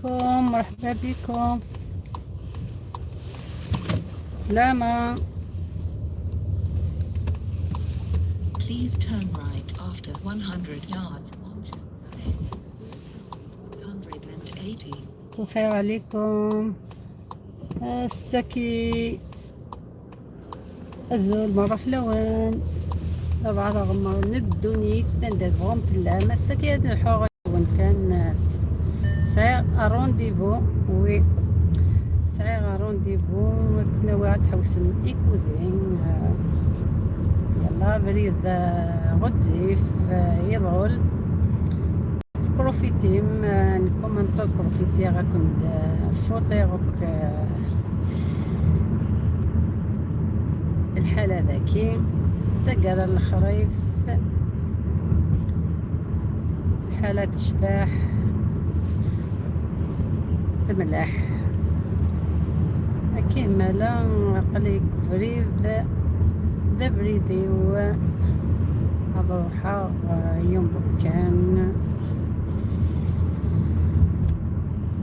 عليكم، مرحبا بكم. سلامة. Please turn right after 100 yards onto 180. مساء الخير عليكم. السكي الزول مرة في لوان طبعا غمر ندوني تندفهم في اللام السكي هاد الحوغ وين كان ناس سعير rendez-vous، oui سعير rendez-vous كنا واعد تحوسن إيكوذين. يلا بريد غديف يضول تبروفيتي نكون بروفيتي غاكون فوطي غوك الحالة ذاكي تقرا الخريف الحالة تشباح تملاح كيما لا قليك بريد ذا بريدي و أروحا يوم بكان.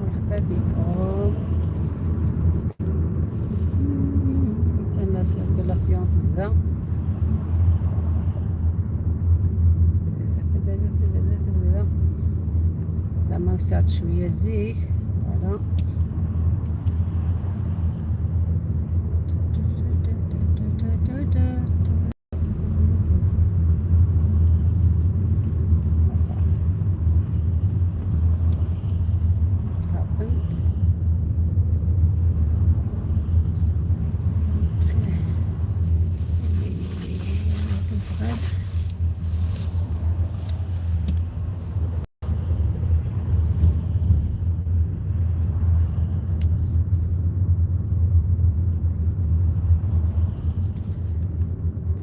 مرحبا بكم. تما circulation تبدا تبدا تبدا تبدا زعما وسعت شوية زيك voilà. What's happened? Okay. صغير.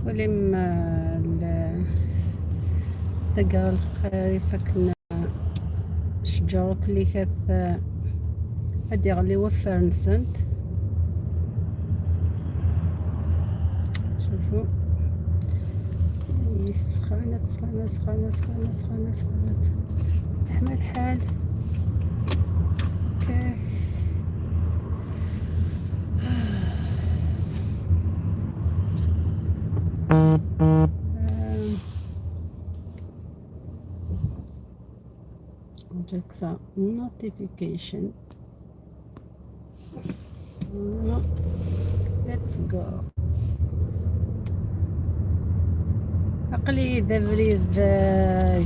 تولي تلقى الخريف كنا شجر كلي كات هادي غلي وفر نسنت. شوفوا سخانة سخانة سخانة سخانة سخانة سخانة حمى الحال. okay جاكسا notification. No. Let's go. أقلي ذا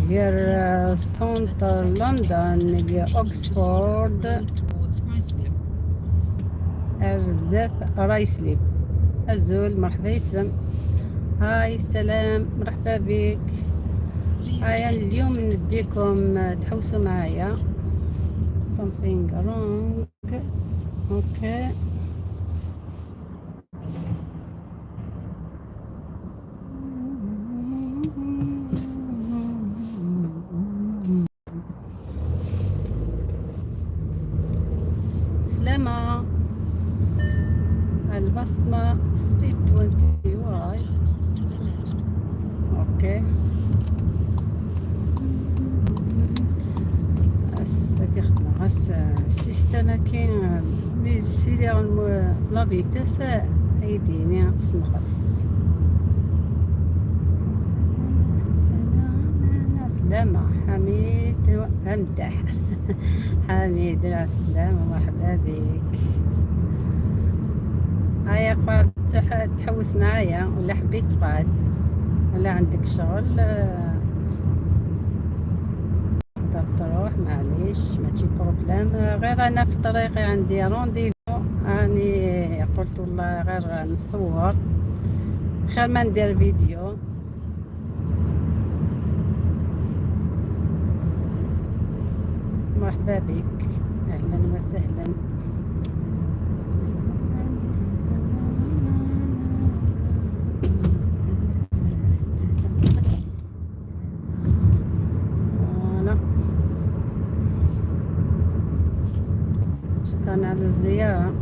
غير centre لندن أوكسفورد أرزات رايسليب. أزول مرحبا يسم هاي السلام مرحبا بك. هيا اليوم نديكم تحوسوا معايا. something wrong. okay سلامة البصمة speed 20. okay هسه كيخدم غاس ال système كاين mais سيري la vitesse ايديني سنقص. سلامة حميد امدح حميد السلامة مرحبا بك. هيا قعد تحوس معايا ولا حبيت تقعد ولا عندك شغل تقدر تروح معليش ماشي problème. غير انا في طريقي عندي rendez-vous راني قلت والله غير نصور خير ما ندير فيديو. مرحبا بك اهلا وسهلا. voilà شكرا على الزيارة.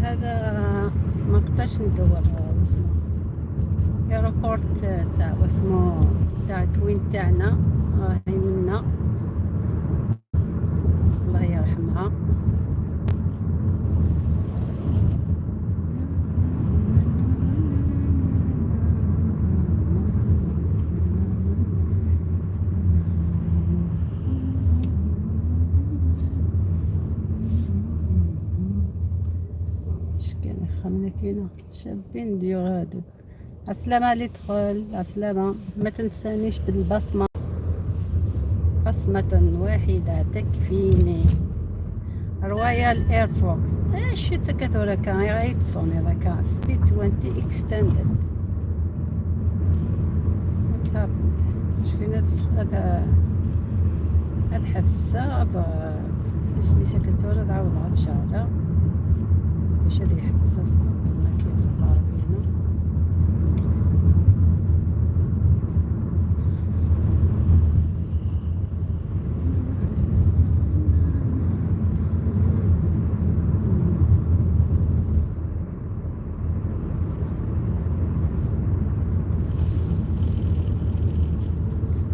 هذا ما نقدرش ندور واسمو airport تاع واسمو تاع queen تاعنا راهي منا، الله يرحمها. اش كاين خمنا كاينه شابين ديور هادو. عسلامة اللي دخل عسلامة، ما تنسانيش بالبصمة، بصمة واحدة تكفيني. Royal Air Force ايش تكثر كان غيتصوني ذاك speed 20 extended. What's happened؟ شفينا هذا هاد حبسة هذا اسمي سكتورة تعاود عاد شعرة باش هذا يحبس استطنا كيف قاربينه.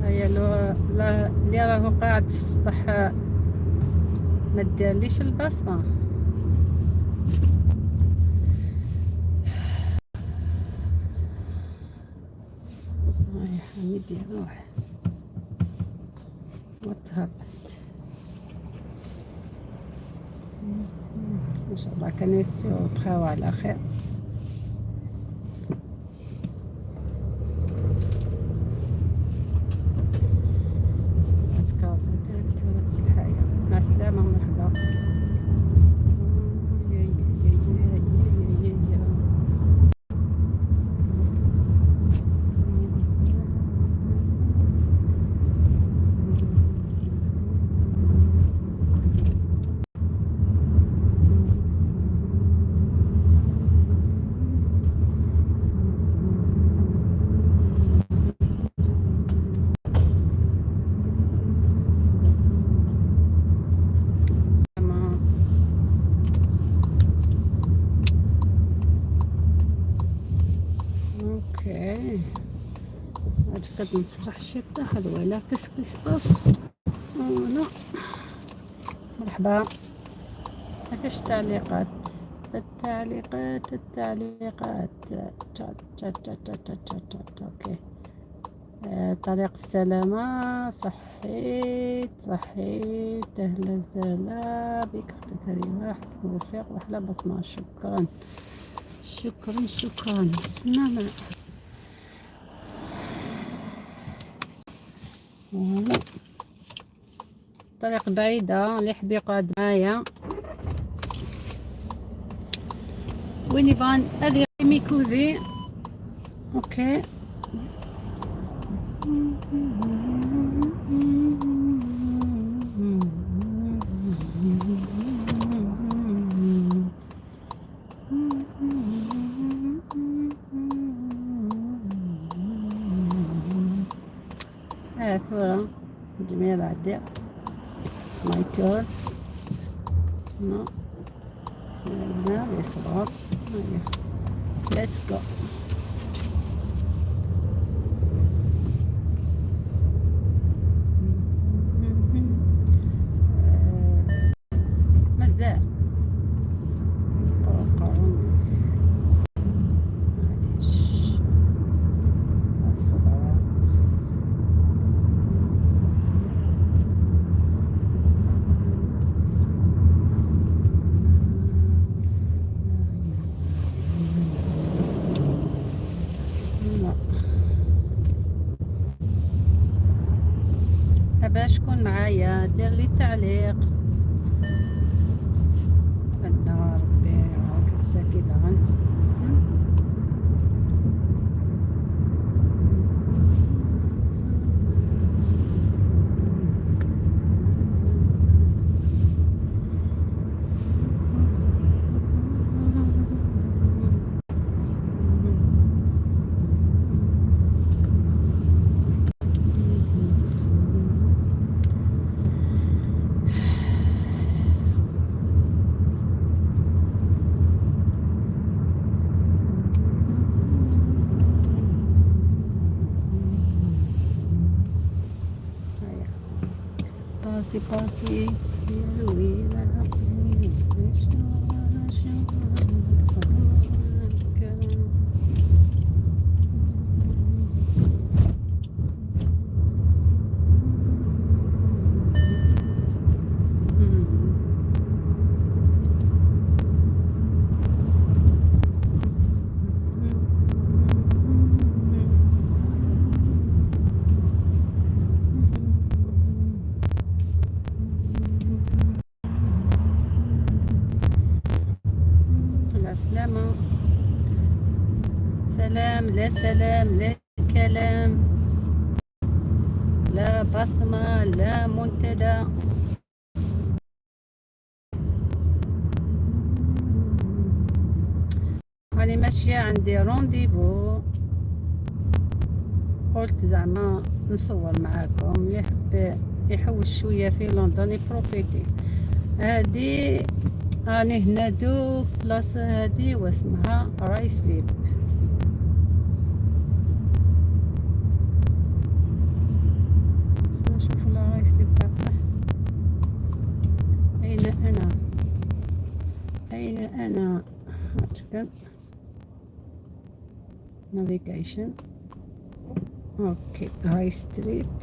هيا لو لا اللي راهو قاعد في السطح ما دارليش البصمة. يا حميدي روح. What happened؟ ان شاء الله كان يتسيو بخير وعلى خير. الحياة مع السلامة، مرحبا. يا يا يا يا يا يا. تمام. okay، اعتقد نصرح شتى هذا ولا كسكس بس. لا مرحبا، ما كاش تعليقات؟ التعليقات التعليقات chat chat chat chat chat chat chat. okay، طريق السلامة، صحيت صحيت، اهلا وسهلا بك اختي كريمة، موفق واحلى بصمة. شكرا شكرا شكرا. سلامة. voilà طريق بعيدة، اللي يحب يقعد معايا وين يبان هذه ميكوذي. okay ثورة جميع بعدي. My turn. No. سنة يصغر. Let's go. مازال قرون، معليش الصبر. لا حابة شكون معايا دير لي تعليق. الله ربي يعاك الساكنة. c'est parti. يا ويل عقلي. السلامة. سلام، لا سلام، لا كلام، لا بصمة، لا منتدى. راني ماشية، عندي rendez-vous. قلت زعما نصور معاكم، اللي يحب يحوس شوية في لندن ي profiter. هادي راني هنا دوك بلاصة هادي واسمها Ruislip. نشوف لا Ruislip تاع صح. أين أنا؟ أين أنا؟ navigation. okay، High Street.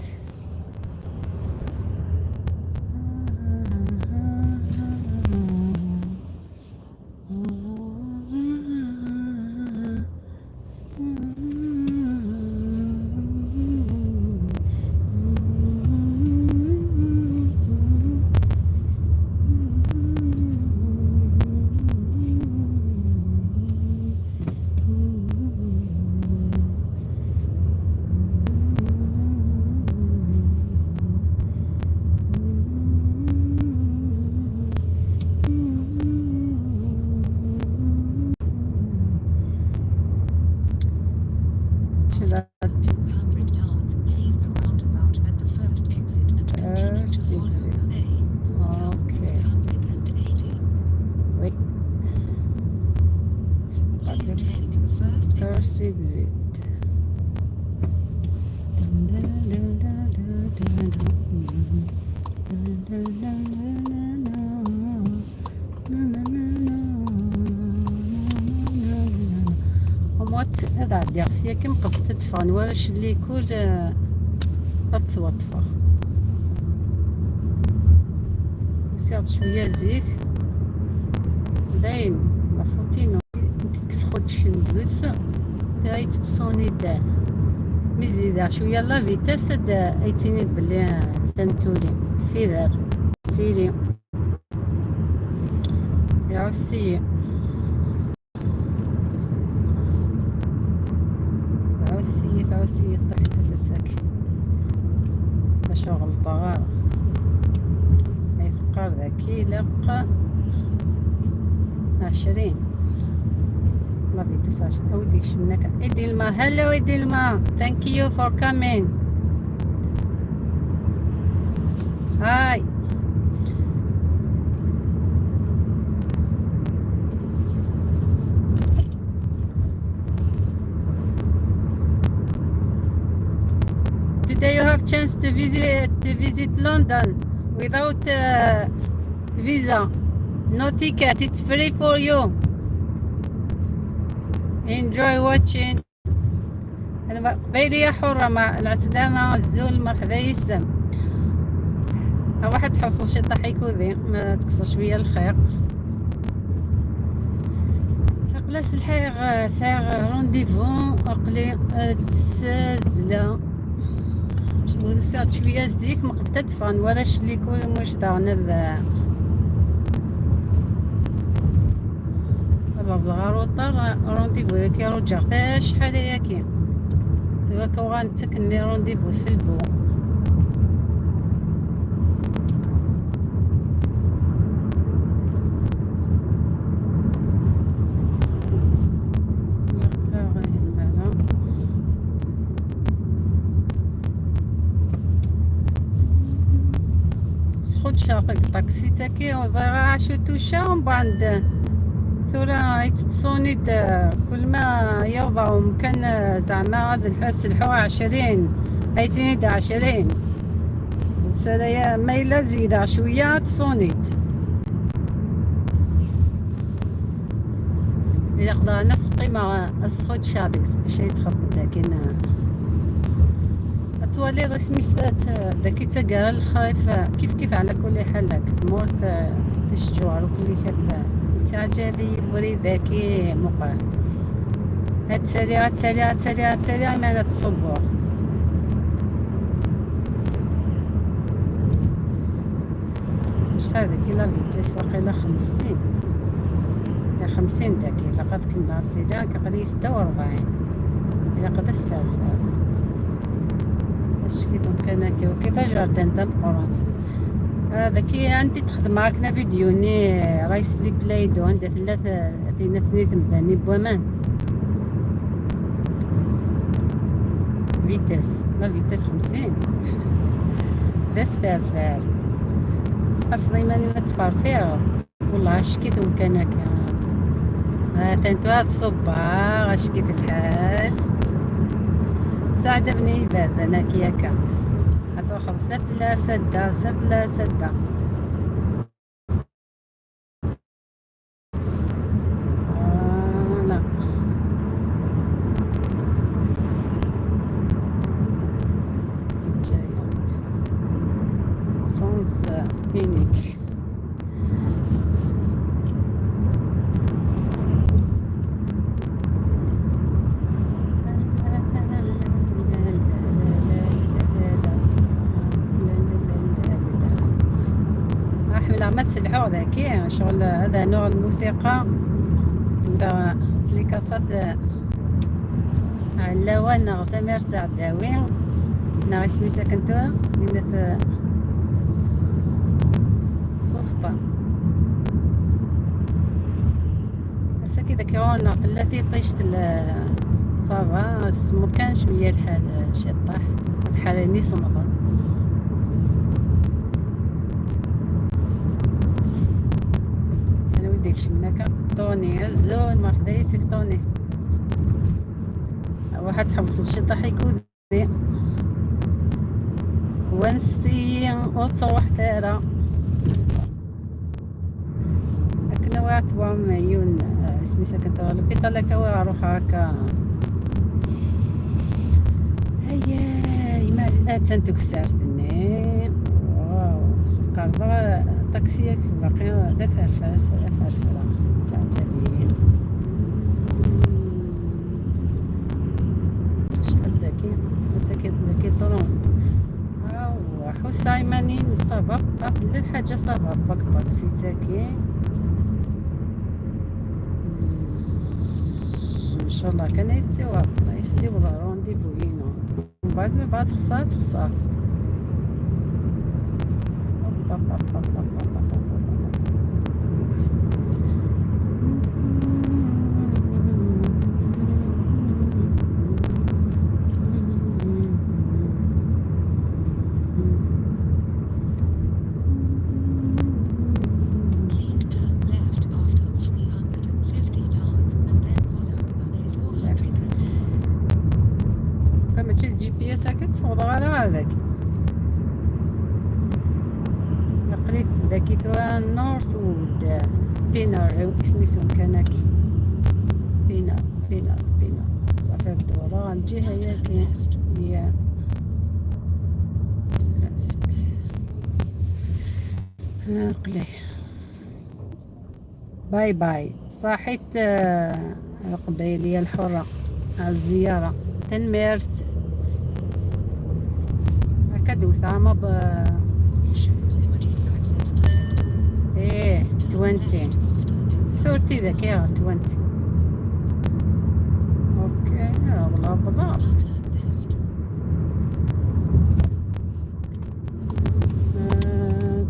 Should I 200 yards, leave the roundabout at the first exit and continue to First follow exit. the Okay. A4180. Wait. Please take the first exit. First exit. Dun, dun, dun, dun, dun, dun, dun. Dun, dun, dun, dun, dun, dun. Na, na, na, na, na, na, na. وموت هذا عندي غسيا كم قبل تدفع ورش اللي كل تصوطفا وسيرت شوية زيك داين مخوتينو تكسخد شندوس هاي تتصوني دا مزيدا شوية la vitesse ايتيني بلي تنتولي سيدر سيري يعسي تعسي تعسي الطاكسي تفسك باش غلطة غير يفقر ذاكي لق 20 la vitesse 10. أوديك شمناك إديلما. Hello إديلما، thank you for coming. Hi. Today you have chance to visit London without visa, no ticket. It's free for you. Enjoy watching. قبيلية حرة مع العسلامة الزول. مرحبا يسم. واحد تحصل شي طحيكو ذي ما تكسر شوية الخير. قلاس الحيغ ساغ rendez-vous اقلي تسازلة وسات شوية زيك ما قبل تدفن ولاش اللي كل مش دانا ذا بغا rendez-vous كي رجع شحال ياكي تبا كوغان تكني rendez-vous سلبو. سخوت شافك طاكسي تاكي وزيغا عشو توشا ومن بعد ثورة يتصوني كل ما يوضع مكان زعما هذا الحس الحوا 20 ايتيني دا 20. سلايا ما الا زيدا شوية تصونيت الا قدر ناس قيمة السخوت شادك باش يتخبط لكن تولي سميت داكي تقرا الخريف كيف كيف. على كل حال تموت الشجور وكل كذا تعجبي بري ذاكي مقرا هاد سريعة سريعة سريعة سريعة ما تصبر. شحال هذاك la vitesse واقيلا 50 يا 50 داكي لقد كنا سيدا كقري 46 إلا قد سفرفر اش كي donc انا كي وكي jardin تاع قران هذا كي عندي تخدم معاك نا فيديو ني رايس لي بلايدو عندها ثلاثة ثلاثة اثنين تمداني بوامان vitesse la vitesse 50 لا سفرفر تحس ماني ما تفرفير والله شكيت وكانك تنتو هاد الصباح شكيت الحال تعجبني بارد انا كياكا هتروح سفلة سدة سفلة سدة. لا جاية sens unique. ما تسلحو ذاكي شغل هذا نوع الموسيقى تبدا في les cassettes علاوة سمير سعداوي نا اسمي ساكنتو لينة سوسطا هسا كي داك رونا بلاتي طيشت ça va ما كانش شوية الحال شطح الحال ني صمغ. انا وديك شمناكا طوني عزون مرحبا يسك طوني واحد تحوصل شي طاح يكوزي ونستي وتروح دارا لكن وعت يون اسمي ساكن لبيطا لك روح هكا هيا ما تنتك سارتني واو قربا طاكسيك باقي دا فرفر فرفرة تعجبني. شحال داكي مساكن داكي طرون هاو حسايماني صافا با الحاجة صافا باك طاكسي تاكي ان شاء الله كان يسيوا يسيوا رونديفو هنا من بعد ما بعد خسارة تخسر. Please turn left after 350 yards and then follow the A403. كما تشد GPS هكا تصوض على هذاك قريت ذاكي توا نورث وود بينر سميتو كاناكي بينر بينر بينر صافي الدورة الجهة Now هي turn كي left. هي left قلي باي باي صاحيت القبيلية الحرة على الزيارة تنميرت هكا دوسة ما ب Limited access ahead. ايه Turn 20 left after 200 30 ذاك yards. 20 okay والله بالضبط. Now turn left.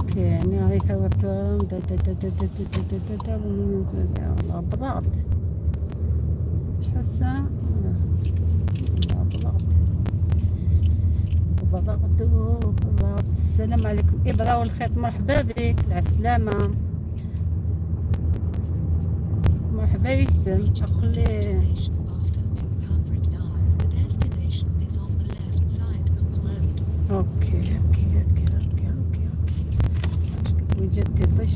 okay يعني هاي ثوبت دا دا دا دا دا دا دا دا دا والله بالضبط. شحال الساعة؟ والله بالضبط بالضبط بالضبط. السلام عليكم إبرة والخيط مرحبا بك العسلامة مرحبا يسم Reach your أقلي destination after 200 yards. The destination is on the left side of the road. okay okay okay okay جاتي طيش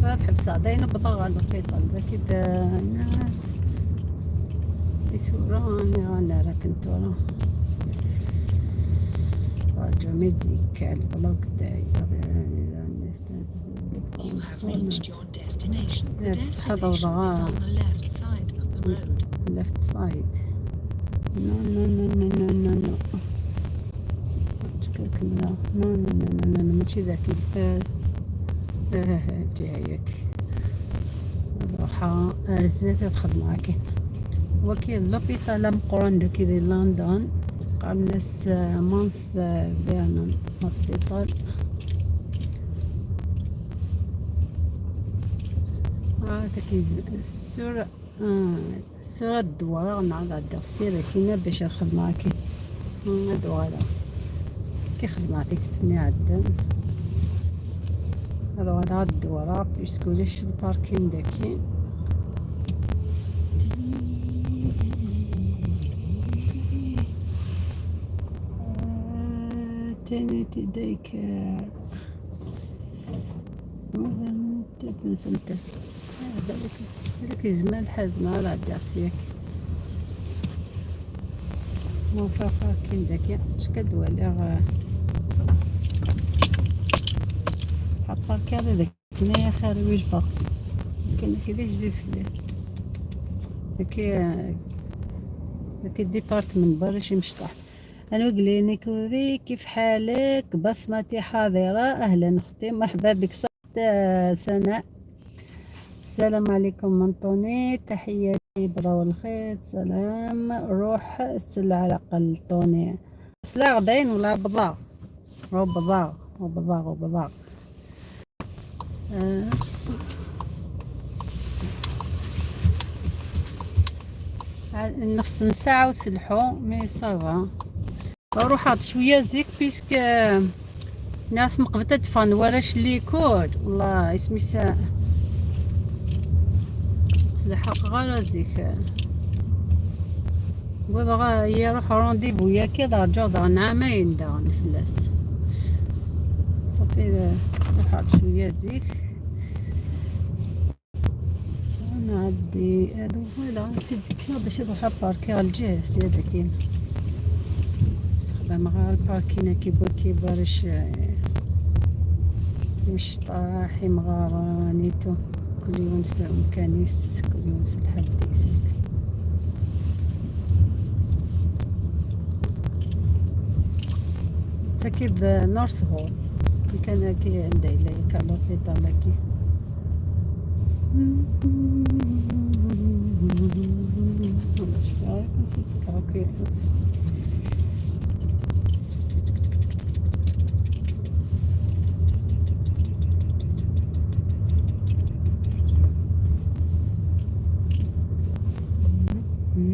تحبس عدينا بضغ l'hôpital ذاك يسوراني انا راك نتورا راجع médical block day. You have reached your destination. The Yes, destination is هذا on the left side of the road. Left side. No, no, no, no, no, no, no. No, no, no, no, no, no. ماشي ذاك. جايك روحا رزات الخدمة كاين وكيل l'hôpital مقرن دوكي دي لندن قال ناس Mount Vernon Hospital. هذاك السورة السورة الدوارة نعرض على السيرة كينا باش الخدمة كي الدوارة كي خدمة هذيك تني عدن هذا هذا الدوارة puisque ولاش ال parking داكي. Maternity day care treatment center. هذاك هذاك زمان الحزمة راه داسيك موافقة كاين داك شكد ولا حطا كذا داك تنايا خير وجبة كاين كذا جديد في داك داك département برا شي مشطح. انا كلينيكوري كيف حالك؟ بصمتي حاضرة. اهلا اختي، مرحبا بك. صحت سناء. السلام عليكم انطوني، تحياتي برا والخير. سلام روح السلة على الاقل طوني سلا غدين ولا بضا وبضا وبضا وبضا. نفس ساعة وسلحو mais ça va. روح هاد شوية زيك puisque ناس مقبل تدفن وراش l'école والله اسمي سا سلحق غير زيك وبغا يروح rendez-vous يا كي رجع دار عامين دار فلاس صافي. روح هاد شوية زيك نعدي هادو voilà نسيت كيف باش نروح parquer على الجهة سيادة كاين استخدم غير ال parking كيبو كيبارش مش طاحي مغارانيتو كل يوم نسلم كنيس كل يوم الحديث. ساكب North Hall كان كي عندي إلا كان l'hôpital كي سكر.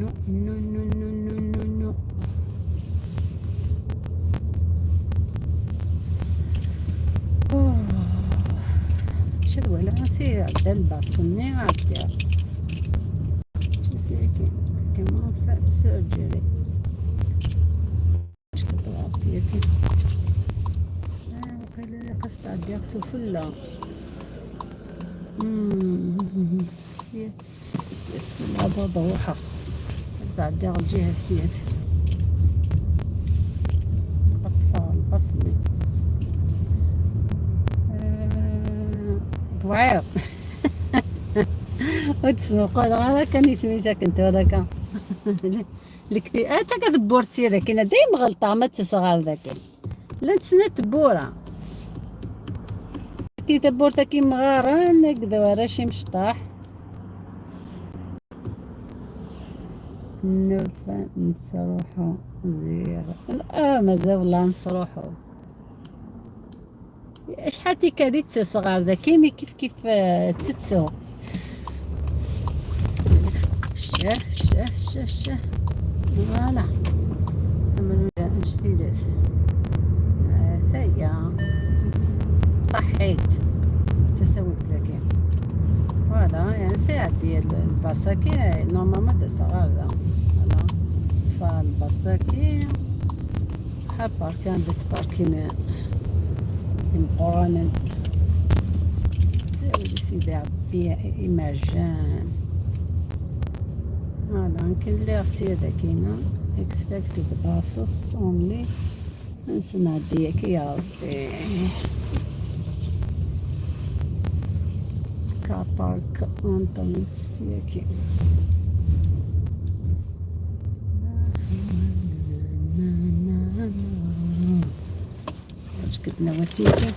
No, no, no, no, no, no, no. أوه. شنو ولا سي عبد الباصني عبد شو سي كمان surgery كي قصد ديال سفلة. yes yes هذا ضوحة بعد الجهة السيد أطفال بصني ضوعير وتسمو قال غير كان يسمي ساكن ولا كان الاكتئاب تا كتبورتي ذاك انا دايما غلطة ما تصغر ذاك لا تسنى تبورة كي تبورتا كي مغارن كذا ورا شي مشطاح نوفا نصروحو زيغ مازال والله نصروحو شحال تيكالي تصغر ذاك mais كيف كيف تتسو شه شه شه شه voilà جديدات ثايا صحيت تسوي بلاكي voilà يعني ساعد ديال الباساكي normalement تصغر voilà فالباساكي حاب parking دت parking مقرانا سيدي ربي imagine. Voilà, نكلير سيادة كاينة expected buses only. نسمع ديك يا ربي. Car park entrance ياكي. واش كتنا وتيجي.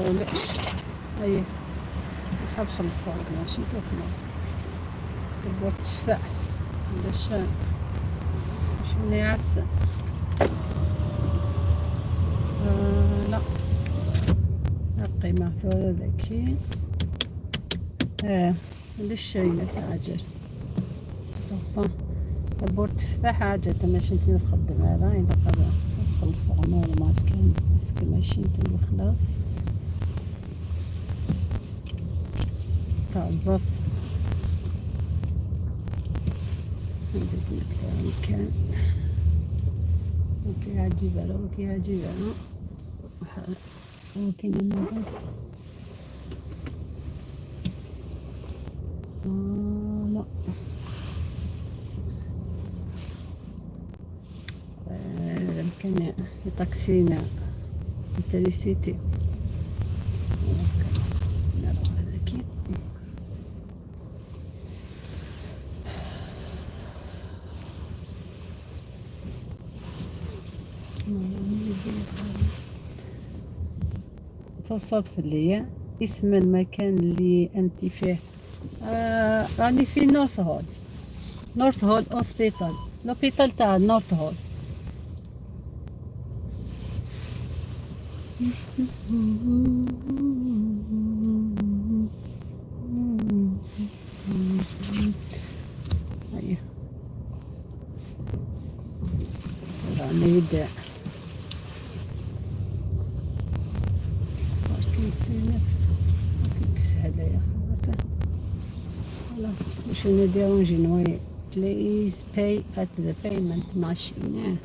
ولاش هيا نحب خلص ماشي خلصت الوقت تفتح باش نعس. لا القيمة ثورة ذكي. ليش عجل خلصان تبور تفتح حاجة ماشي نتي نخدم هذا إلا قبل خلص normal كان parce que ماشي نتي خلاص تاع الزاص. عندك كان وكي عجيبة وكي عجيبة وكي من لا كان طاكسينا électricité. نروح هذاكي. تصادف لي اسم المكان اللي انت فيه. راني في North Hall، North Hall Hospital، l'hôpital تاع North Hall. هيا راني يبدا parking سينف سهلة يا خواتي. Voilà باش نديرونجي نوي. Please pay at the payment machine.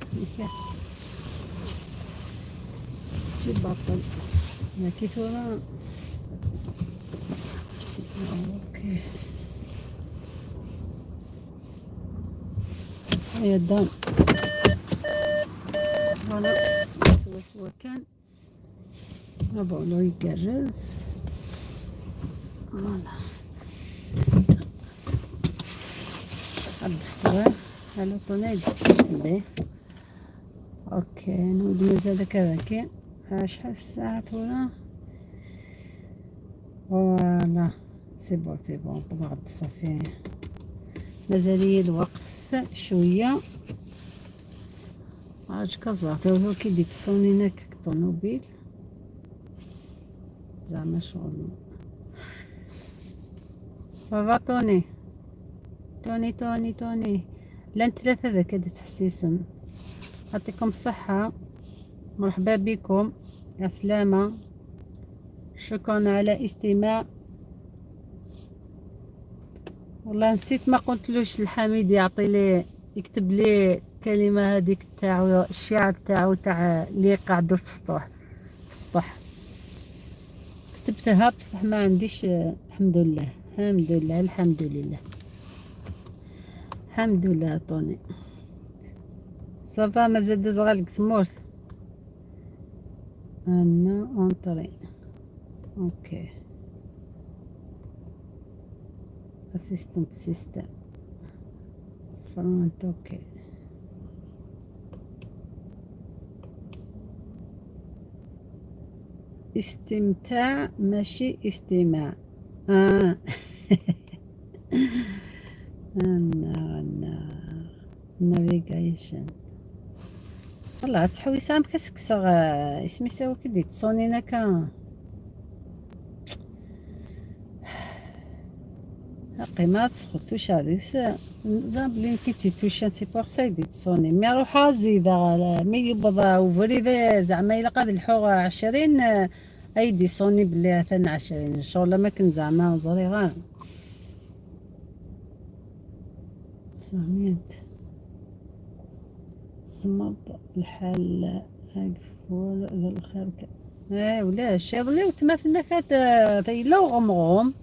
شي باطل كي ثورة. Okay هيا done. Voilà سوا سوا كان بولو يقرز. Voilà عبد الصغير هلو طوني به. Okay نود مازال كذاك. شحال الساعة ثورة؟ Voilà c'est bon c'est bon طبعا صافي مازال لي الوقت شوية. عاد كازا هو كي ديك تصوني طوموبيل زعما شغل. Ça va توني توني توني توني لان ثلاثة ذاك تحسيسن. يعطيكم الصحة، مرحبا بكم، يا سلامة، شكرا على استماع. والله نسيت ما قلتلوش الحميد يعطي لي يكتب لي كلمة هذيك تاعو الشعر تاعو تاع اللي قعدوا في السطوح، في السطح كتبتها بصح ما عنديش. الحمد لله الحمد لله الحمد لله الحمد لله. طوني ça va مازال دزغالك ثمورت انا entrée. Okay assistant system front. Okay استمتاع ماشي استماع. انا navigation والله تحويسه مكسكسغ اسمي سوا كدي تصونينا كان. قيمة تسخطوش هذيك زعما كي تيتوشان c'est pour ça يدي تصوني mais روح زيد mais يبض وفريد زعما إلا قاد الحوغ 20 ايدي صوني بلي ثان 20 شغل ما كن زعما زري غير 900 صمد الحال أقفول ذا الخير. ايه ولاش يظلي وتماثلنا كات لا وغمغوم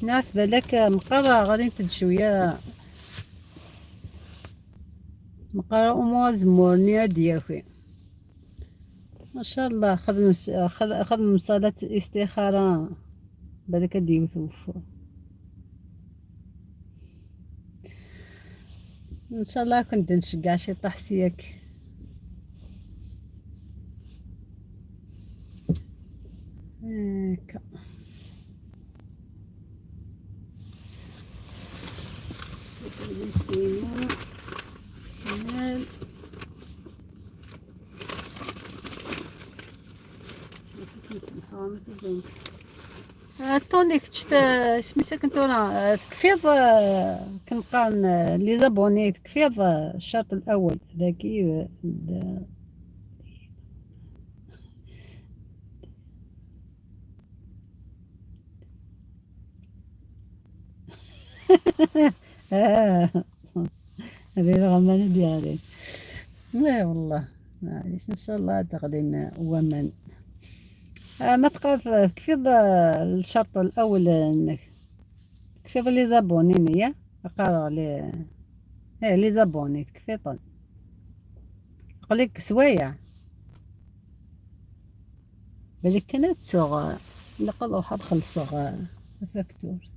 ناس بالك مقرا غادي نتد شوية مقرا أمو زمورني ديالكي ما شاء الله. خدم صلاة الاستخارة بالك ديوثوف ان شاء الله. كنت نشجع شي طحسيك هكا. توني كنت سميتها كنت انا تكفيض كنقارن les abonnés تكفيض الشرط الاول ذاكي هذه الغمانة ديالي. لا والله معليش ان شاء الله تغدين ومن ما تقاف تكفيض الشرط الاول انك تكفيض les abonnés نيا اقرا les ايه les abonnés تكفيض قلك سوايع بالك كانت تسوغ لقد واحد خلصغ facture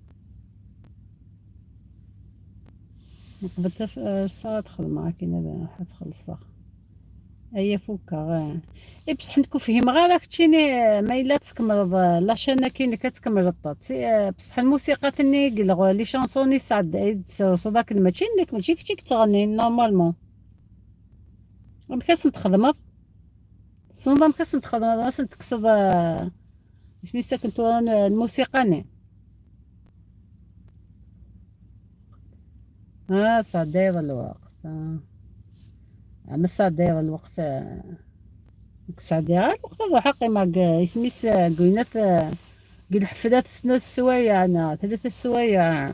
نقبل صارت دخل معاك انا واحد خلصغ ايا فوكا غا اي بصح نكون فهم غير راك تشيني ما الا تكمرض la chaîne كاين كتكمرض بصح الموسيقى تني les chansons سعد صداك ماشي انك ماشي كنتي كتغني normalement مكاس نتخدم الصندوق مكاس نتخدم راس تكسب سميتها كنت الموسيقى ني صدير الوقت ما صدير الوقت صدير الوقت هذا حقي ما اسميس قلنا قل حفلات سنة السوايع انا 3 سوايع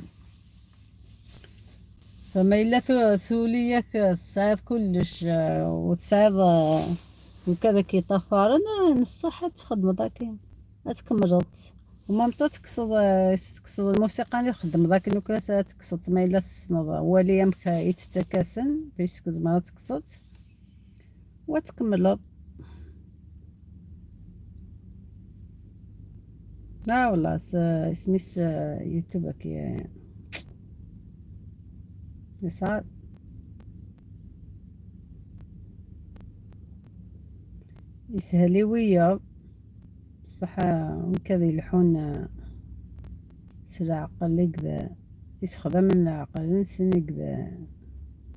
فما الا ثوليك تصعيب كلش وتصعيب وكذا كيطفر انا نصح تخدم داك تكمرت وما مطو تكسد الموسيقى اللي تخدم داك نوكا تكسد ما الا تسنض ولي يمك يتتكاسن باش زعما تكسد وتكمل. لا والله سميس يوتيوب كي يصعب يسهلي ويا بصح وكذا يلحون سلعقل كذا يسخدم العقل نسن كذا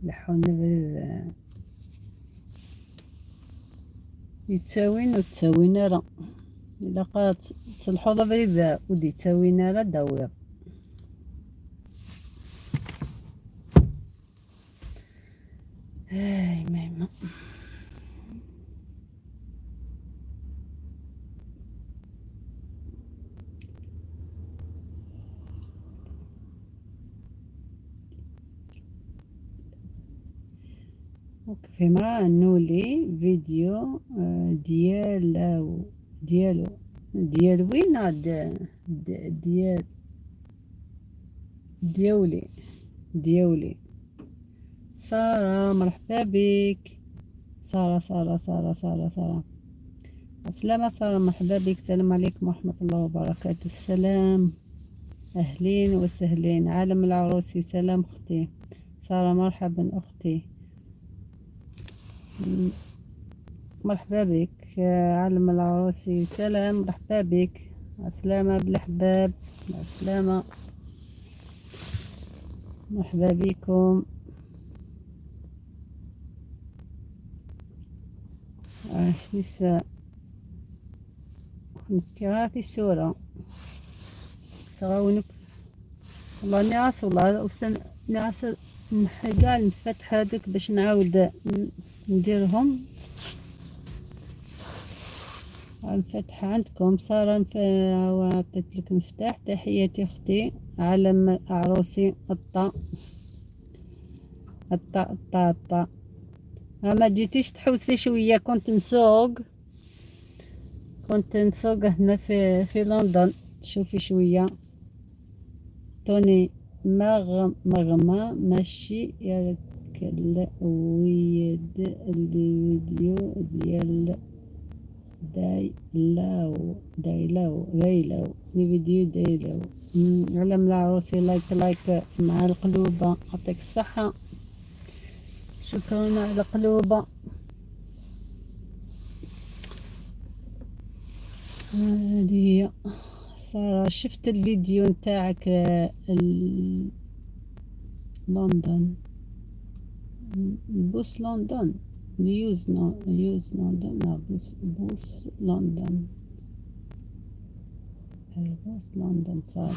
لحون بريد يتساوين وتساوين راه إلا قات تلحوظ بريد ودي تساوين راه داوير. اي ماما فيما نولي فيديو ديال ديالو ديال وين ديال ديولي ديولي. سارة مرحبا بك. سارة سارة سارة سارة سارة السلامة. سارة مرحبا بك. السلام عليكم ورحمة الله وبركاته. السلام أهلين وسهلين. عالم العروسي سلام أختي سارة مرحبا أختي مرحبا بك. عالم العروسي سلام مرحبا بك. السلامة بالأحباب السلامة مرحبا بكم. سميس نكراتي الصورة صراونك والله نعاس، والله نعاس. نحي قاع المفاتح هذوك باش نعاود نديرهم. المفتاح عندكم سارة، عطيت لك مفتاح. تحياتي اختي علم عروسي. الطا الطا الطا الطا. ما جيتيش تحوسي شويه؟ كنت نسوق هنا في لندن. شوفي شويه توني مغمى ماشي يركل ويد الفيديو ديال دايلاو دايلاو دايلاو les vidéos دايلاو. علم العروسي like like مع القلوبة. يعطيك الصحة، شكرا على القلوبة. هذه هي سارة. شفت الفيديو نتاعك لندن bus لندن news news لندن bus bus لندن باص لندن. سارة،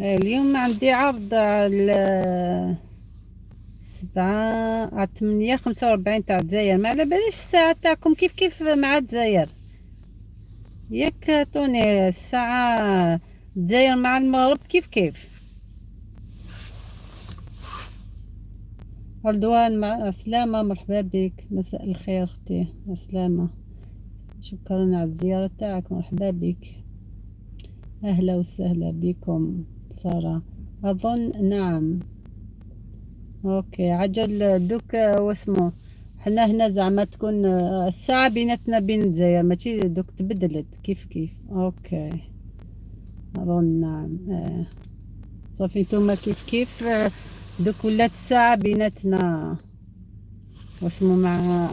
اليوم عندي عرض على 7 على 8:45 تاع الجزائر. ما على باليش الساعة تاعكم كيف كيف مع الجزائر، ياك توني؟ الساعة الجزائر مع المغرب كيف كيف. رضوان مع السلامة، مرحبا بك، مساء الخير اختي، السلامة، شكرا على الزيارة تاعك، مرحبا بك، اهلا وسهلا بكم. سارة اظن نعم. OK عجل دوك واسمو حنا هنا زعما تكون الساعة بيناتنا بين الجزائر ماشي دوك تبدلت كيف كيف. OK اظن نعم. صافي نتوما كيف كيف. دوك ولات الساعة بيناتنا واسمو مع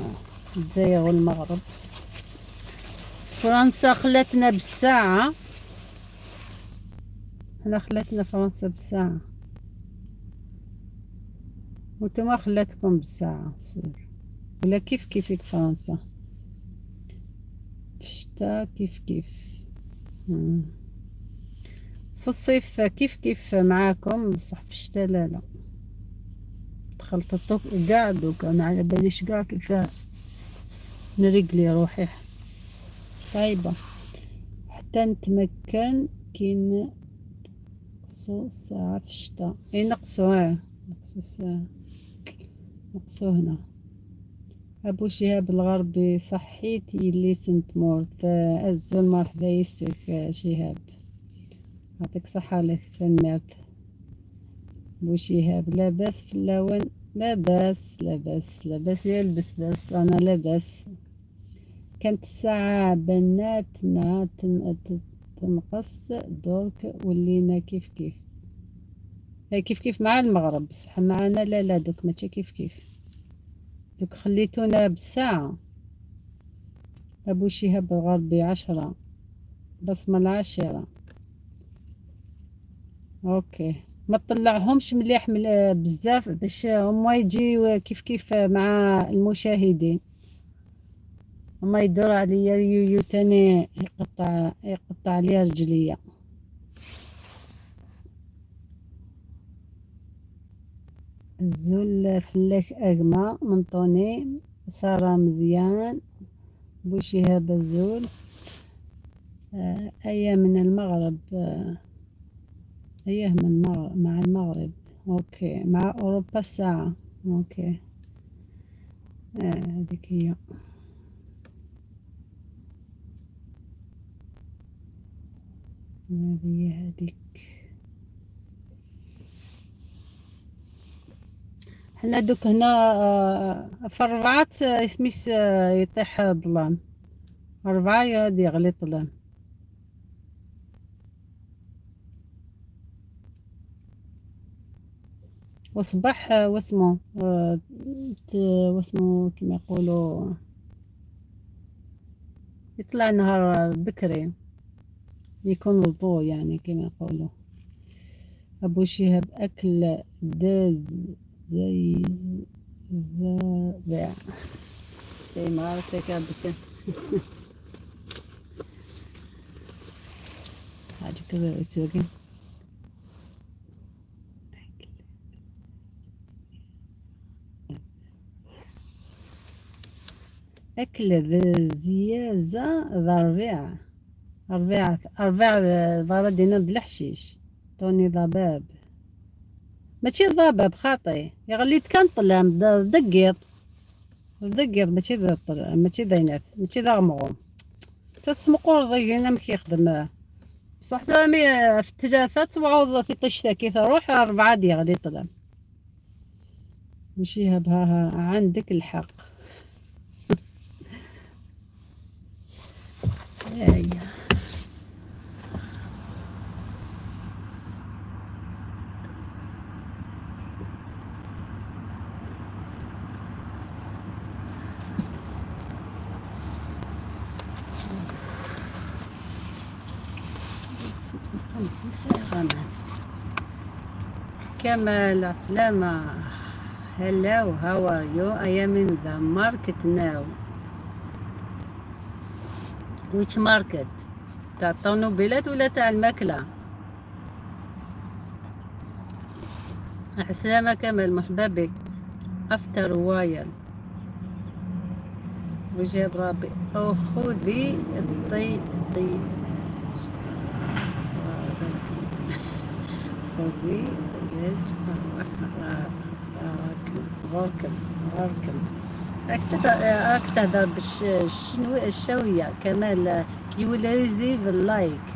الجزائر والمغرب. فرنسا خلاتنا بالساعة، حنا خلاتنا فرنسا بالساعة وانتوما خلاتكم بالساعة sûr ولا كيف كيفك؟ فرنسا في الشتاء كيف كيف، في الصيف كيف كيف معاكم، بصح في الشتاء لا لا، تخلطتو قاع. دوك انا على باليش قاع كيف نريقلي روحي، صعيبة حتى نتمكن. كي نقصو الساعة في الشتاء، اي نقصو، اه نقصو الساعة، نقصو هنا. ابو شهاب الغربي صحيتي اللي سنت مورت الزول، مرحبا يسك شهاب، يعطيك صحة لك تنمرت. ابو شهاب لاباس في اللون؟ لاباس لاباس لاباس يا البسباس، انا لاباس. كانت الساعة بناتنا تنقص، درك ولينا كيف كيف. كيف كيف مع المغرب، بصح معنا لا لا، دوك ماشي كيف كيف، دوك خليتونا بالساعة. أبو شهاب الغربي 10 بصمة 10. OK ما تطلعهمش مليح بزاف باش هما يجيو كيف كيف مع المشاهدين. هما يدور عليا اليويو تاني يقطع لي رجليا. الزول فلاك أغمى من طوني. سارة مزيان. بوشهاب الزول. أيا من المغرب. أيه من المغرب مع المغرب. OK مع أوروبا الساعة. OK هذيك هي. هذه هي هذيك. حنا دوك هنا في 4 سميس يطيح الظلام، 4 يغادي يغلي الظلام. وصباح واسمو كما يقولوا يطلع نهار بكري، يكون الضوء يعني كما يقولوا. أبو شهاب أكل داز زي ذربع زي ما عرفتك عبد حاجة كذا تسوقي. أكل زيازة ذا ربيع ربيع ربيع بغدينا بالحشيش طوني ضباب ماشي ضباب خاطي يغليت كان طلام دقيط دقيط ماشي ذا ماشي ذا ماشي ذا غمغوم تتسمقور ضيقنا ما كيخدم بصح تامي في الثلاثة توعوض في طشتا كي تروح أربعة دي غادي طلع ماشي هبها عندك الحق. هيا كمال عسلامة. Hello, how are you? I am in the market now. Which market? تاع الطوموبيلات ولا تاع الماكلة؟ عسلامة كمال، مرحبا بك. After while وجه برابي او خذي الطي طي خذي طيج غركم غركم راك تهدر بالشنو الشاوية كمال. You will receive like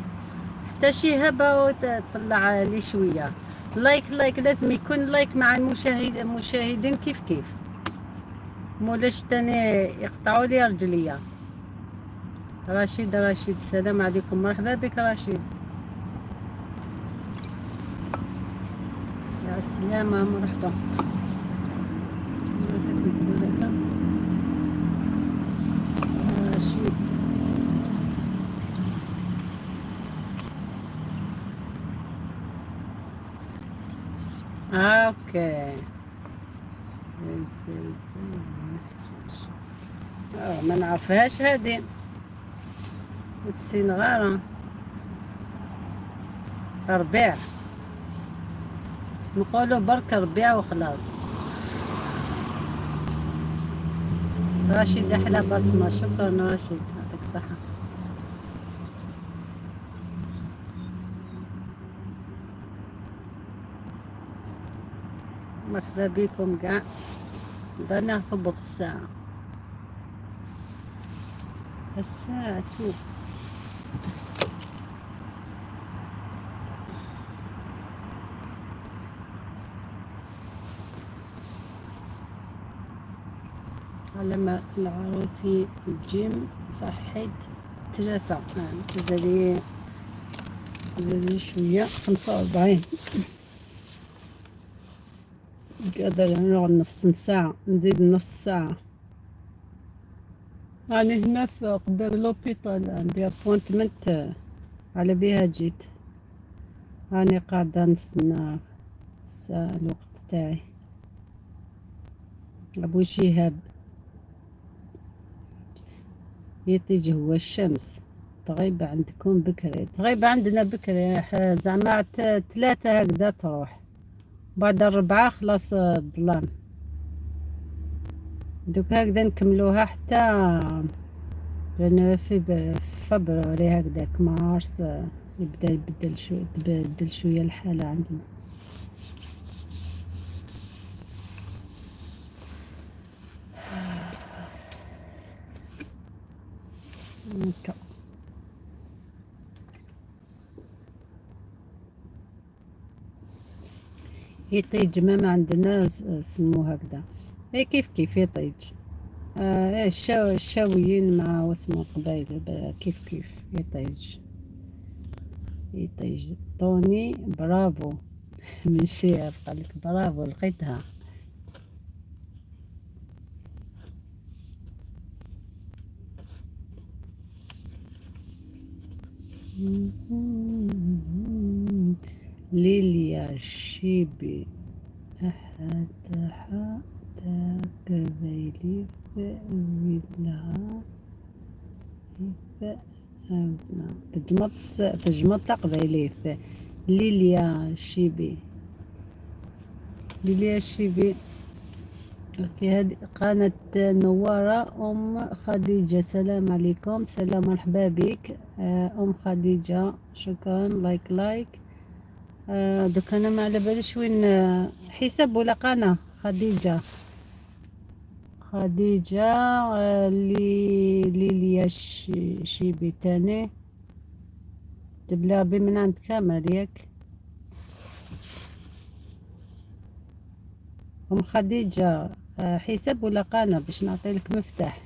حتى شي هبة وتطلع لي شوية like like لازم يكون like مع المشاهدين كيف كيف مولاش تاني يقطعوا لي رجليا. رشيد رشيد السلام عليكم، مرحبا بك رشيد. يا السلامة مرحبا. رشيد okay ما نعرفهاش هادي وتسين غارة ربيع نقولوا برك ربيع وخلاص. رشيد احلى بصمة، شكرا رشيد يعطيك الصحة. مرحبا بكم كاع. درنا ثبط الساعة الساعة على ما العروسي الجيم صحيت 3 تزالي تزالي شوية 45 قادر نقعد نص ساعة نزيد نص ساعة. راني هنا في قدام l'hôpital عندي appointment على بها جيت. راني قاعدة نستنى الوقت تاعي. أبو شهاب يطيج هو الشمس تغيب عندكم بكري، تغيب عندنا بكري زعما 3 هكذا تروح، بعد 4 خلاص الظلام. دوك هكذا نكملوها حتى لأن في فبراير هكذاك مارس يبدا يبدل شو تبدل شوية الحالة عندنا. هكا يطيج ما عندنا سمو هكذا اي كيف كيف يطيج. ايه الشاويين مع واسمو القبايل كيف كيف يطيج يطيج. طوني برافو من شير قالك برافو لقيتها. ليليا شيبي أحد تاكبيلي ويلها تجمط تجمط تقبيلي. ليليا شيبي ليليا شيبي OK، هذه قناة نوارة ام خديجة. السلام عليكم، سلام، مرحبا بك ام خديجة، شكرا. like like. دوك انا ما على باليش وين حساب ولا قناة خديجة. خديجة لي ليليا شيبي تاني جبلها بي من عند كمال ياك. ام خديجة حساب ولا قناة باش نعطي لك مفتاح.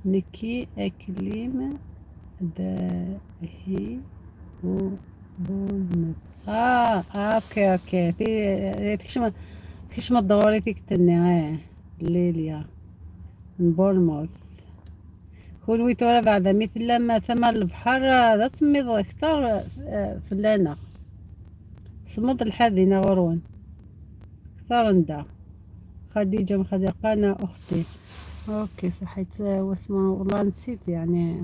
نكي اكليم داهي بو بولمث. OK OK، في كيش ما دوري فيك تني ليليا من بورنموث. كون ويتورا بعد مثل لما ثم البحر هذا تسمي اكثر فلانا صمد الحذينة غرون اكثر ندا. خديجة مخديقة أنا أختي. OK صحيت. واسمه والله نسيت، يعني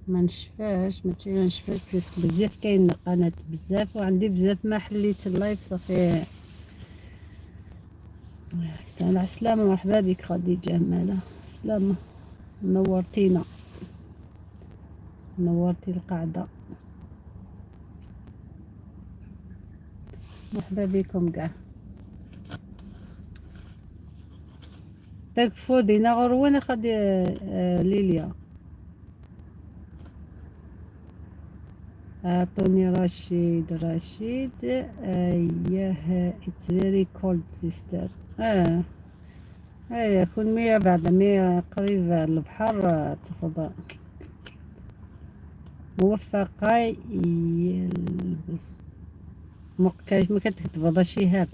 ما نشفاش، ما نشفاش puisque بزاف كاين قناة بزاف وعندي بزاف ما حليتش ال live صافي. على السلامة، مرحبا بك خديجة. مالا سلامة، نورتينا، نورتي القعدة، مرحبا بكم كاع. تكفودي نغروين خدي ليليا. اعطوني رشيد. رشيد yeah it's very cold sister. كون مية بعد مية قريب البحر تفضل. موفقة يلبس ما كتكتب شهاب.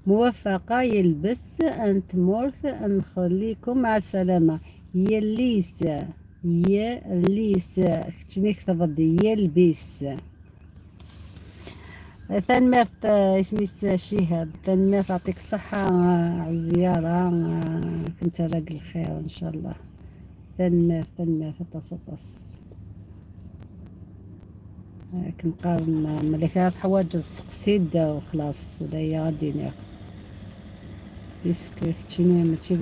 موفقة يلبس أنت مورث نخليكم مع السلامة. يليس يليس شنو كتب يلبس. ثانميرت اسمي شهاب. ثانميرت يعطيك الصحة على الزيارة، كنت راجل خير إن شاء الله. ثانميرت ثانميرت تص كنقارن ملي حوايج السقسيد وخلاص هي غادي ناخد puisque كتشيني ماشي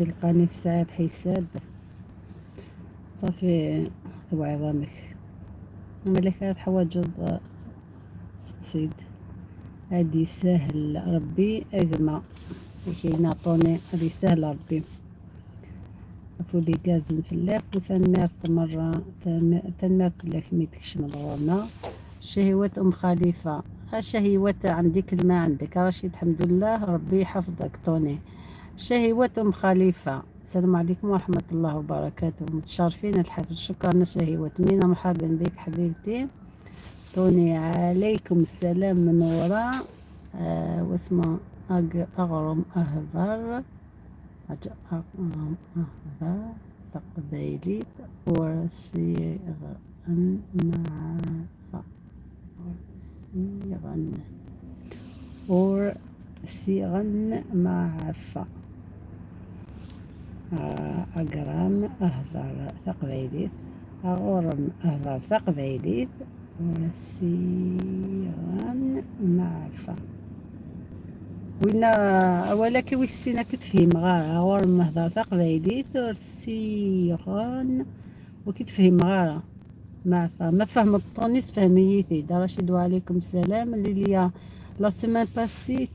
القناة ساعات حساب صافي تبع عظامك. ملي حوايج السقسيد هادي سهل ربي اجمع كاين عطوني هادي سهل ربي فودي كازم في اللاك. وثنمرت مرة ثنمرت لك ميتكش مدورنا. شهوات أم خليفة، الشهوات عندي كلمة عندك رشيد الحمد لله ربي يحفظك. طوني شهوات أم خليفة، السلام عليكم ورحمة الله وبركاته، متشرفين الحفل. شكرا شهوات مينا، مرحبا بك حبيبتي. طوني عليكم السلام من وراء واسمه أغرم أهضر أغرم أهضر تقبيلي ورسيغن مع ورسيغن ورسيغن معفى. أقرام أهضر تقبيليت أغرم أهضر تقبيليت ورسيغن معفى. وينا ولكن ويسينا كتفهم غارة غور مهضر تقبيليت ورسيغن وكتفهم غارة معفى ما فهم الطونيس فهميتي. رشيد وعليكم السلام. ليليا la semaine passée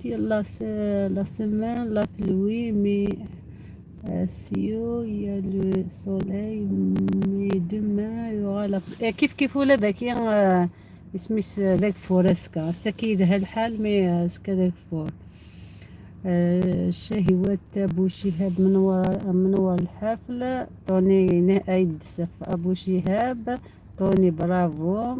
la semaine la pluie mais سيو y a le soleil mais demain y aura la كيف كيف ولا ذاك اسميس ذاك فوراسكا سكيد هالحال mais سكا ذاك فور. شهوات ابو شهاب منور منور الحفل. طوني ايد سف ابو شهاب طوني برافو.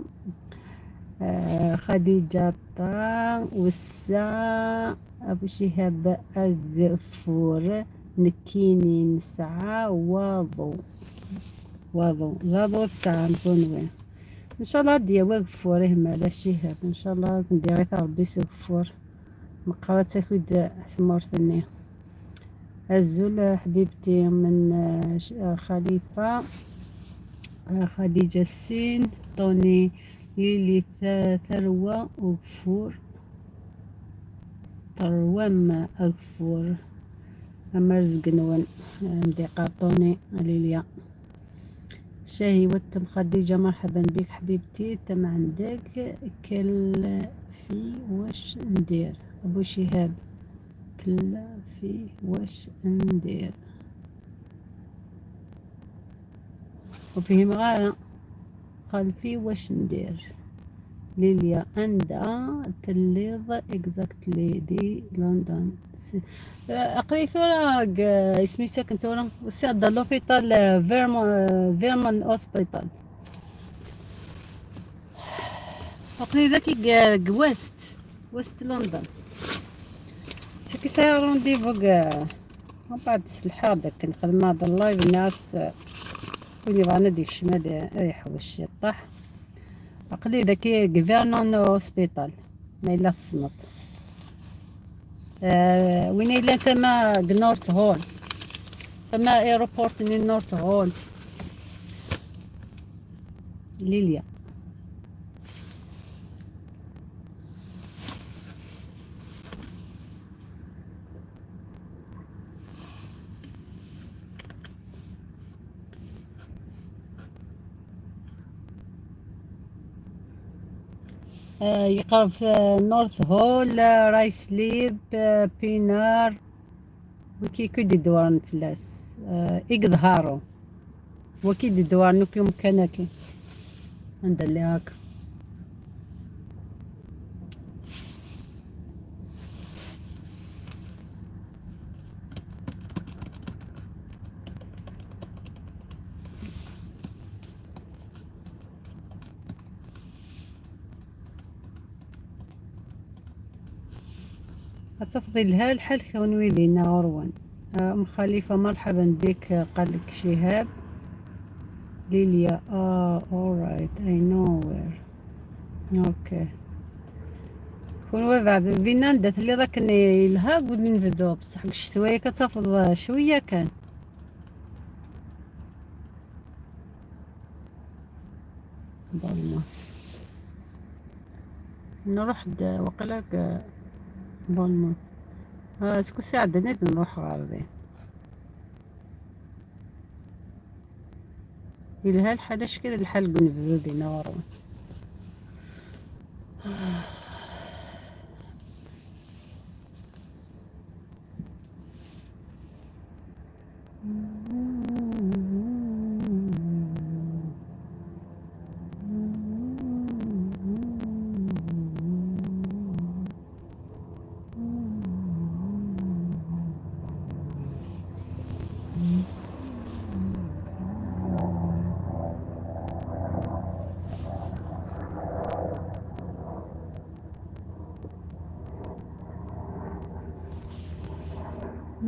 خديجة طا وسا ابو شهاب اغفور نكيني نسعى واضو واضو ضاضو تسعة نكون وين ان شاء الله ديا واقفور مالا شهاب ان شاء الله ندير غير ربي سوفور مقرا تاكد ثمورتني. الزول حبيبتي من خليفة خديجة السين طوني ليلي ثروة وفور. تروام أغفور أمرزقنون عندي قاطوني ليليا. شاهي وتم خديجة مرحبا بك حبيبتي. تم عندك كل في واش ندير أبو شهاب، كل في واش ندير وفيه مغارة خلفي واش ندير. ليليا أندا تليض اكزاكتلي دي لندن. أقري ثورا اسمي ساكن ثورا وسي دا لوبيتال فيرمان هوسبيتال. أقري ذاك ويست لندن. سكي سايا rendez-vous من بعد الحال داك نخدم هذا ال live. الناس وين يبغى ديك الشمال يحوش يطح. عقلي ذاك Vernon Hospital ما إلا تصنت. وين إلا تما North Hall، تما airport ني North Hall. ليليا يقرب في North Hall، Ruislip، Pinner، وكي كيدي دوار فلاس. إقظهارو وكي دي دوار نوكي مكانكي عند اللي هاك. تفضي لها الحال كون ويلينا غروان. ام خليفة مرحبا بك. قالك شهاب. ليليا alright I know where. okay كون وضع دينا ندات اللي راك يلها قد نفذو بصح الشتوية كتفض شوية كان. بولموث نروح وقلاك بولموث. اسكو ساعة نيت نروح غادي إلها الحال كذا الحال قنفذو دينا ورون.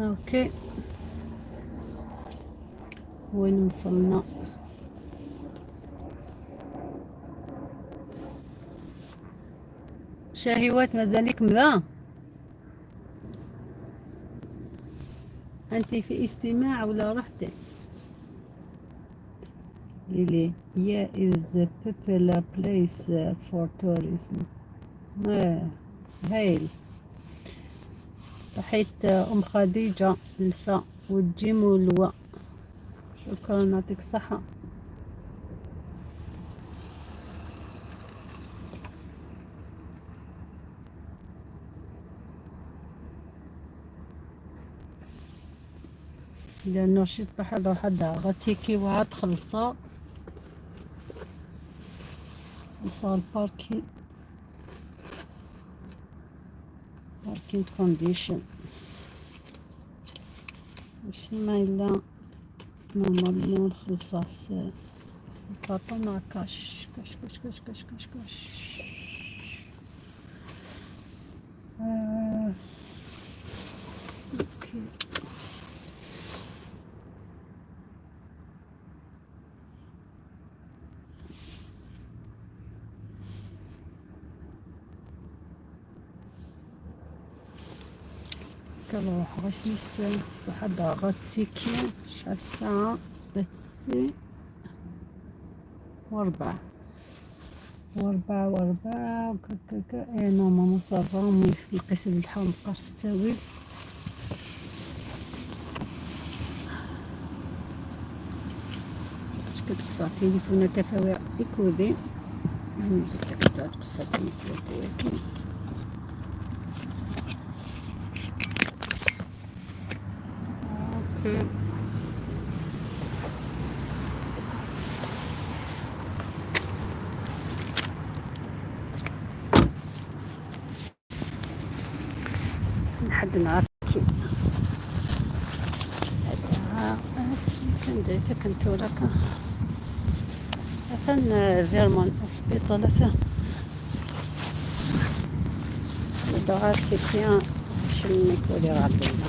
okay وين وصلنا؟ شاهوات مازالك مذا؟ انت في استماع ولا رحتي؟ ليلي yeah is a popular place for tourism. هايل. صحيت ام خديجة الفا والجيم والوا، شكرا يعطيك الصحة. لأنه شي طاح حدا غتيكي وعاد خلصا وصل parking condition. واش ما إلا normalement نخلصها الكارطون مع cash cash cash cash cash cash cash. Okay كنروح غسميس واحد غتيكي شحال الساعة 3:04. وأربعة وأربعة وكا إيه normalement ça va. نقيس اللحم قرص تاويل. باش كتقصر تليفون تفاوي إيكودي يعني تقفات. OK، لحد نعرف كي هذا كان كنت وراك مثلا فيرمون سبيطالة دغاتي بيان شمي كولي غابينا.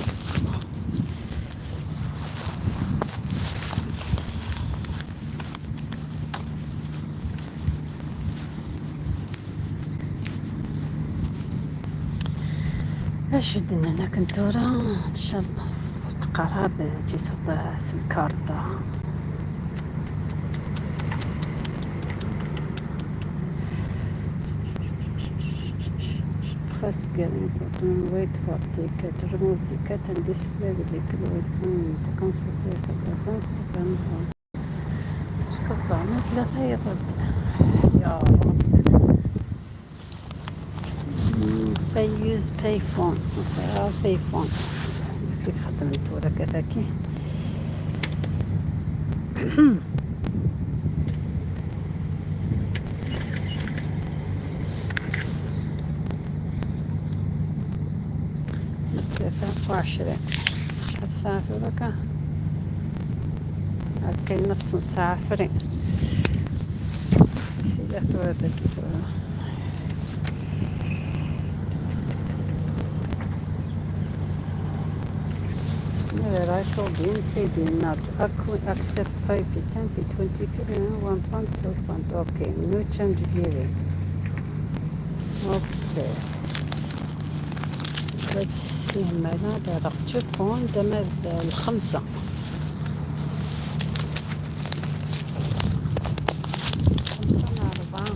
اش درنا هنا كنتورا ان شاء الله تقرا تجي صوت الكارطة. Press getting button, wait for ticket, remove ticket and display with the to cancel press the button stop and hold. قصة ثلاثة يضرب يا رب. pay use pay phone، pay phone كي تخدم انت كذاكي. 23 شحال الساعة في دوكا؟ كاين نفس الساعة فري سيدي تورا. I saw the not accept 5p, 10p, 20p, 1 pound, 2 pound. Okay, no change here. Okay. Let's see مالا دابا 2 pound دابا الخمسة. خمسة مع أربعة.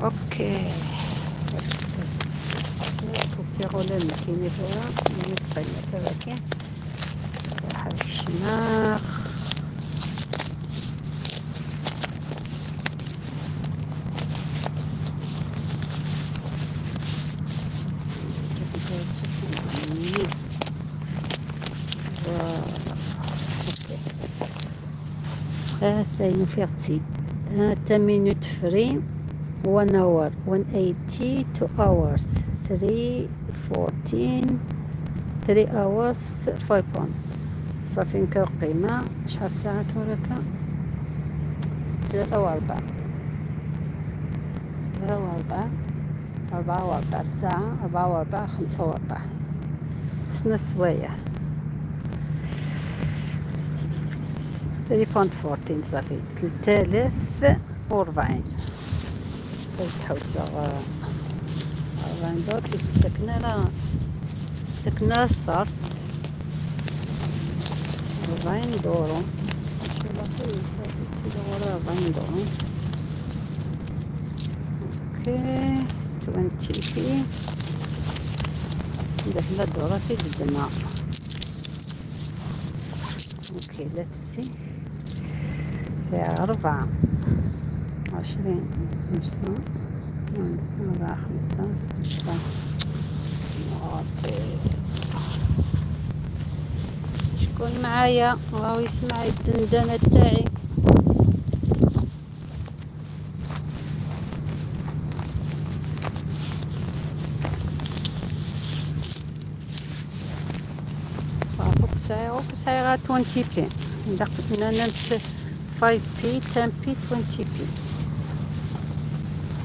OK، كوبيغولا الماكينة تورا نبقى واحد الشماخ. voilà، OK، ثاني فيغتي 10 minutes free، 1 hour 180، 2 hours 314، 3 hours 5 pound. صافي نكا القيمة. شحال الساعة توركا؟ 3:04، 3:04، 4:04 الساعة، 4:04، 5:04، سنة سوايع 3.14. صافي 3040. تحوسة 40 دور في سكنة راه سكنة الصرف 40 دورو. صافي 40 دورو. OK، 20p دخلنا دوراتي بدنا. OK، let's see. ساعة 24، 5، 4، 5، 6، 7. ربي، شكون معايا راهو يسمع الدندنة تاعي؟ صافي كسايرو كسايرا 20p نانت 5p 10p 20p.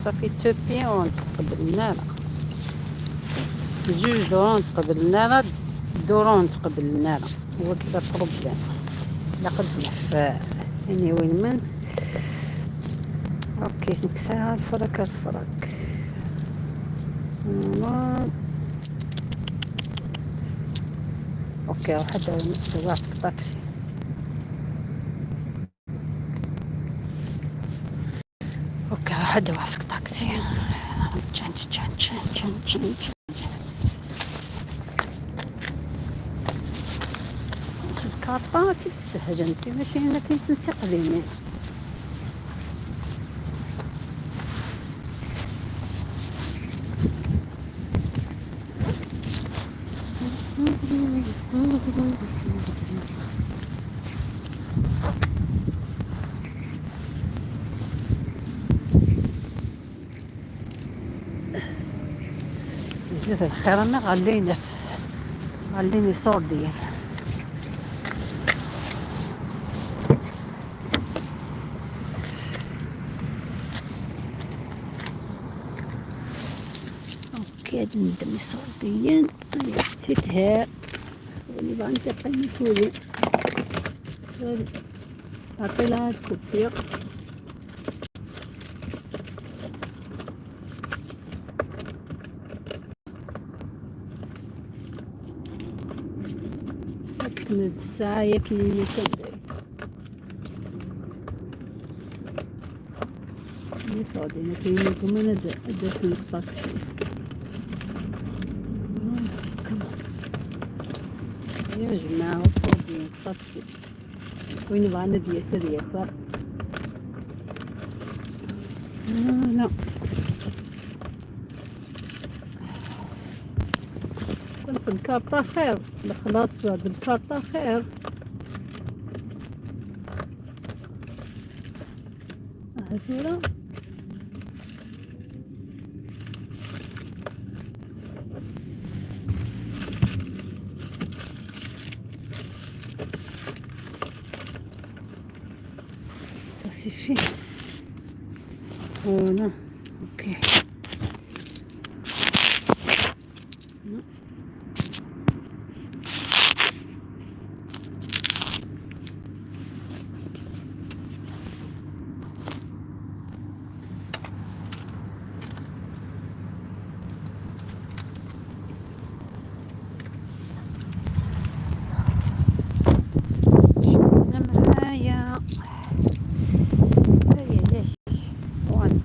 صافي 2p ونتقبلنا 2 دورون تقبلنا دورون تقبلنا. هو كذا problème لقد في اني وين من. OK، نكسرها الفرك الفرك. okay روح دواسك طاكسي. okay روح دواسك طاكسي. change change change change. الكارطة تتسهج انت ماشي هنا كاين تقديمين. زيت الخير ما غلينا غليني صوردي. okay ندمي صورديين نسيتها اللي بغا نتقي تولي عطي لها الكوبير. تكمل الساعة ياكليني كندير صعودين كاين انا داسن الطاكسي. يا جماعة وصعودين الطاكسي وين بغانا ديال ياكل. لا كنت الكارطة خير، خلاص بالكارطة خير. هذولا ça suffit. Voilà, ok. معايا اي اي وان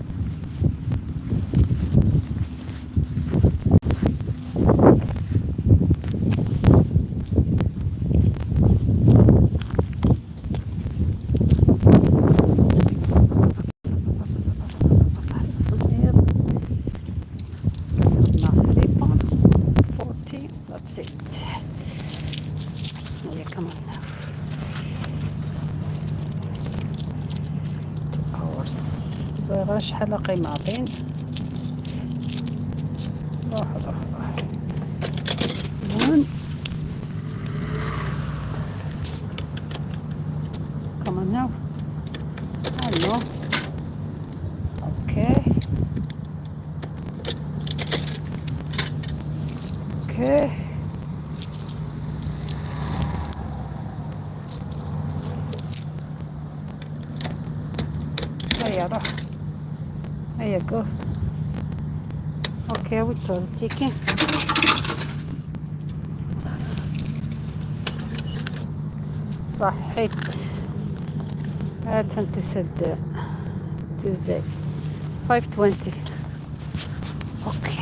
صغير 3.40. That's it. Yeah, come on now. 2 hours. زغيرة شحال قيمة عطين. روح روح روح. One. Come on now. Hello. Okay. Okay. هيا روح. هيا go. okay وتورتيكي. صحيت. هات انت سد Tuesday 5:20. okay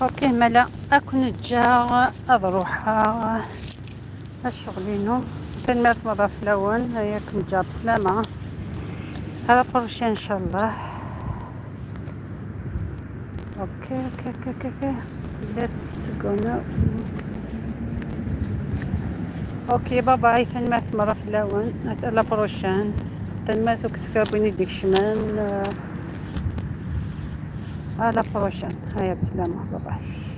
okay مالا اكون جا اروح الشغلينو تنمرت مرة في الاول. هيا كنت جا بسلامة à la prochaine ان شاء الله. okay okay okay okay let's go now. okay bye bye. تنمرت مرة في الاول à la prochaine. تنمرت وكسكابيني ديك الشمان. à la prochaine. هيا بسلامة bye bye.